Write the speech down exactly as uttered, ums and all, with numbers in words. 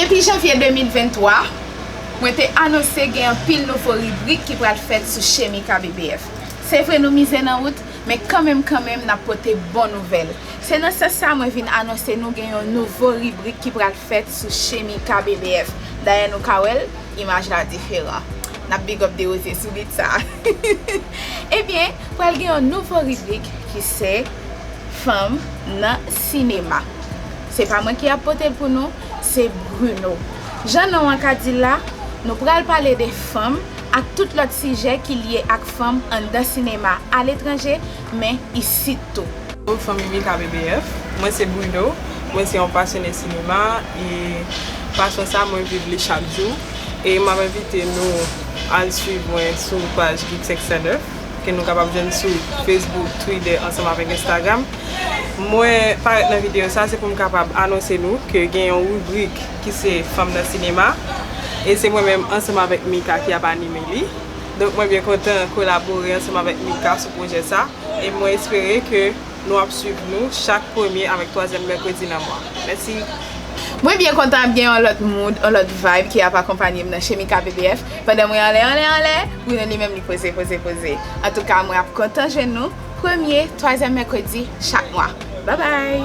Depi janvye de mil venntwa, mwen te anonse gen anpil nouvo ribrik ki pral fèt sou Chemika B B F. Se vre nou mize nan wout, men kanmenm kanmenm n ap pote bon nouvèl. Se nan sans sa mwen vin anonse nou gen yon nouvo ribrik ki pral fèt sou Chemika B B F. Dayè nou ka wè l, imaj la diferan. N ap big up Derose sou beat sa. Ebyen, pral gen yon nouvo ribrik ki se Fanm nan sinema. Se pa mwen ki ap pote l pou nou, se Bruno. Jan non an ka di l la, nou pral pale de fanm ak tout lòt sijè ki lye ak fanm anndan sinema aletranje, men isit tou. Hello fanmi Mika B B F, mwen se Bruno, mwen se yon pasyone sinema e pasyon sa mwen viv li chak jou e m ap envite nou al swiv mwen sou paj Geek senk san nèf ke nou kapab jwenn sou Facebook, Twitter ansanm avèk Instagram. Mwen parèt nan videyo sa se pou m kapab anonse nou ke gen yon ribrik ki se Fanm nan sinema e se mwen menm ansanm avèk Mika ki ap anime li. Donk mwen byen kontan kolabore ansanm avèk Mika sou pwojè sa e mwen espere ke nou ap swiv nou chak premye avèk twazyèm mèkredi nan mwa. Mèsi. Mwen byen kontan ap gen yon lòt mood, yon lòt vibe ki ap akonpanye m nan Chemika B B F. Pandan mwen anlè, anlè, anlè, Bruno li menm li poze, poze, poze. Antouka, mwen ap kontan jwenn nou premye, twazyèm mèkredi chak mwa. Babay!